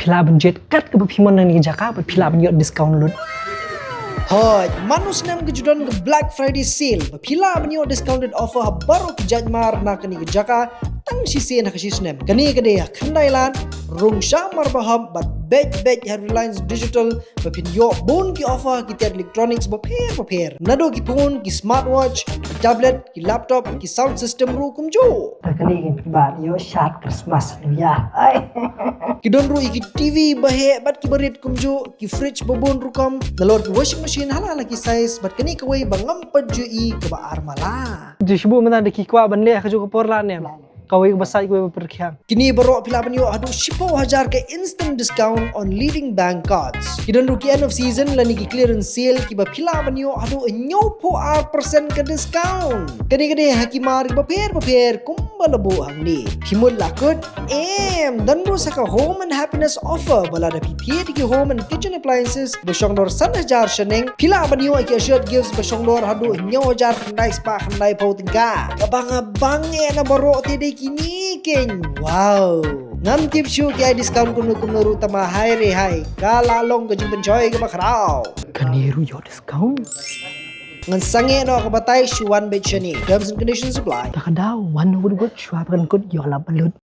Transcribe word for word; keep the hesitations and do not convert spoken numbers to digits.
Phi lah ban jied kat kaba phi mon na kane ka jaka bad phi lah ban ïoh discount lut. Hooid, man u snem ka ju don ka Black Friday sale ba phi lah ban ïoh discounted offer ha baroh ki jait mar na kane ka jaka tang shisien ha ka shi snem. Kane ka dei ha khyndai lad, rung sha marbahap bad beit beit ha Reliance Digital ba phin ïoh bun ki offer ha ki tiar electronics bapher bapher. Naduh ki phone, ki smartwatch, ki tablet, ki laptop, ki sound system ruh kumjuh. Te kane ka ba ïoh shad Christmas, ïa. Ai. Ki don ruh ïa ki TV baheh bad ki barit kumjuh, ki fridge babun rukom, nalor ki washing machine ha la la ki size, bad kane kawei ba ngam pat ju i kaba ar mala. Ju shu buh mynta da ki kwah ban leh ha kajuh ka por la ne. Kawei kaba sait, kawei ba pyrkhiang. Kine baroh phi lah ban ïoh haduh shiphew hajar ka instant discount on leading bank cards. Ki don ruh ki end of season lane ki clearance sale kiba phi lah ban ïoh haduh hynñiewphew ar percent ka discount. Kane ka dei ha ki mar kiba pher bapher kumba la buh hangne. Phi mut la kut, em, don ruh sa ka Home and Happiness offer ba lada phi thied ïa ki home and kitchen appliances ba shong dor san hajar shaneng, phi lah ban ïoh ïa ki assured gifts ba shong dor haduh hynñiew hajar khyndai spah khyndaiphew tyngka. Ka bang, ka bang eh na baroh te dei kine keiñ. Wow. Ngam tip shuh ki ai discount kumno kumno ruh, tangba hai re hai, ka la long ka jingpynshoi kaba khraw. Kane ruh ïoh discount. Ngan sangeh noh ka batai, shu wan beit shane. Terms and conditions apply. Ta ka daw, wan wut wut, shuwa ba kan kut, ïoh lap ba lut.